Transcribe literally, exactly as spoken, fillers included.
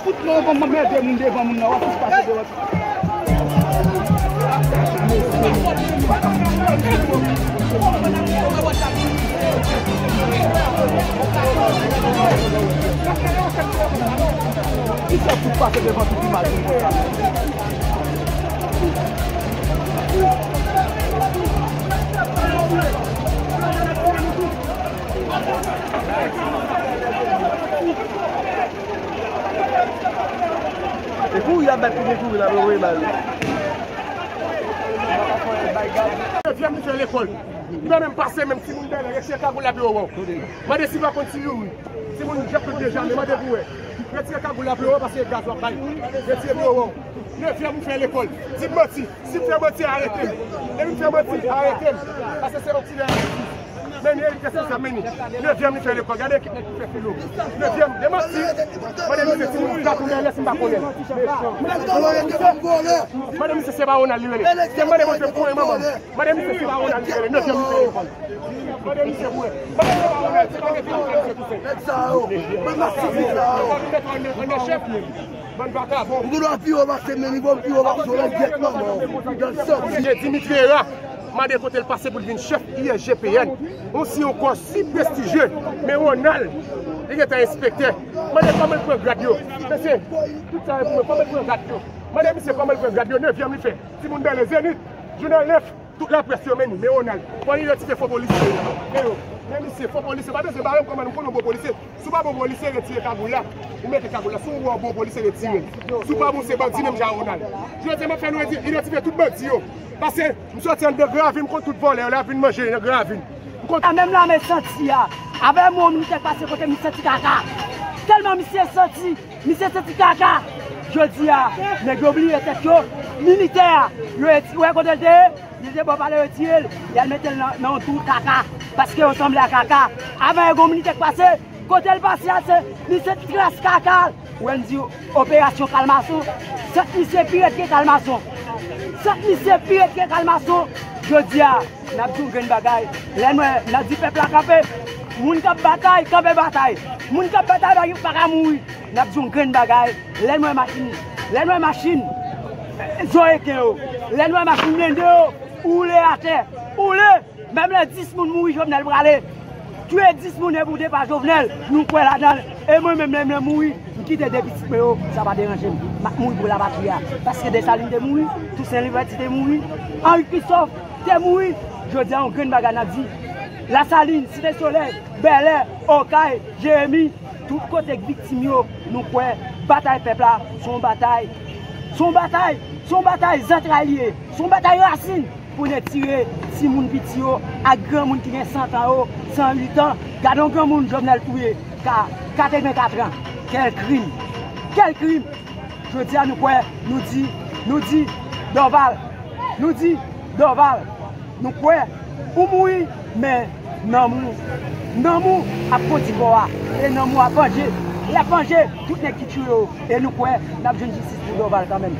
Fout non, w konn mède moun devan moun nan, w ap fout pase devan. Misye ap fout pase devan tout imaj moun konsa. E kouri ap bat, kouri, kouri la, voye bal. Nevyèm li fè lekòl. Li pa menm pase, menm timoun bèlè, retire kagoul la pi yo wè w. Mande si pa konn ti Youri. Timoun jèt tout deja, men mande pou wè. Retire kagoul la pi yo wè w, paske gaz w ap bay. Retire pi yo wè w. Nevyèm ou fè lekòl. Di m manti. Si m fè manti, arete m. Depi m fè manti, arete m. Paske se yon ti nèg. Men li, kèske sa, men li? Nevyèm li fè lekòl. Gade ekip nèg ki fè filo. Nevyèm, de manti. Mande misye si moun ka konnen lè si m pa konnen. Mande misye se pa Ronald li rele. Se mande mwen se pou manman m. Mande misye se pa Ronald li rele. Nevyèm li fè lekòl. Mande misye pou mwen. Mande misye pa Ronald, se pa nevyèm li fè misye tousen. Nèg sa yo, bann masisi sa yo. Ann chèf. Bann vakabon. Ou gen dwa pi wo pase m nan nivo m, pi wo pase w nan gyèt manman w. Gad santi. Dimitri Hérard, mande kote l pase pou l vin chèf I S G P N. Yon si yon kò si prestijye, men Ronald, li gentan enspektè. Mande kòman l pran grad yo. Mesye, tout sa yo pou mwen, kòman l pran grad yo. Mande misye kòman l pran grad yo, nevyèm li fè. Timoun bèlè, Zenith, Jounal nèf. Tout laprès yo, men ni, men Ronald. Fò li retire fo polisye yo. Men yo, men misye, fo polisye, pa bezwen bare m kòmandan, m konnen w bon polisye. Si w pa bon polisye, retire kagoul la. Ou mete kagoul la. Si w wè w bon polisye, retire l. Si w pa bon, se bandi menm jan Ronald. Jodi a, m ap fè nou edi-, idantifye tout bandi yo. Paske m soti anndan Gran Ravin, m konn tout vòlè yo, la vin manje nan Gran Ravin. M konn... A menm lame santi a. Avè mwen, militè k pase kote m santi kaka. Tèlman misye santi. Misye santi kaka. Jodi a, nèg yo bliye tèt yo. Militè a, yo eti-, wè kote l te ye? Li te bò pale, yo tire l. Y al mete l nan, nan yon twou kaka. Paske yo sanble a kaka. Avan, e gon militè k pase. Kote l pase a, se, li se tras kaka. Wè, m di, operasyon kalmason. Sant misye pi rèd ke kalmason. Sant misye pi rèd ke kalmason. Jodi a, n ap di yon grenn bagay. Lè n wè, n ap di pèp la kanpe. Moun k ap batay, kanpe batay. Moun k ap batay, pa, pa ka mouri. N ap di yon grenn bagay. Lè n wè machin, lè n wè machin, zo reken yo. Lè n wè machin blende yo, woule atè, woule. Menm lè dis moun mouri, Jovenel prale. Touye dis moun epi w te pa Jovenel, nou kwè ladan l. E mwen menm, lè m mouri, m kite de pitit mwen yo, sa pa deranje m. M ap mouri pou lapatri a. Paske Desalin te mouri, Tousen Liverti te mouri, Anri Kristòf te mouri. Jodi a, yon grenn bagay n ap di. Lasalin, Site Solèy, Bèlè, Okay, Jeremi, tout kote k viktim yo, nou kwè batay pèp la, se yon batay, se yon batay, se yon batay zantray li ye, se yon batay rasin pou n retire timoun piti yo ak granmoun ki gen san tan yo, san uit an. Gade yon granmoun Jovenel touye, ka, katrevenkat an. Kèl krim! Kèl krim! Jodi a nou kwè, nou di, nou di, Dorval, nou di, Dorval, nou kwè, ou mouri, men nanm ou, nanm ou ap kondi kò a, e nanm ou ap vanje, l ap vanje tout nèg ki tiye yo, e nou kwè n ap jwenn jistis pou Dorval kanmenm.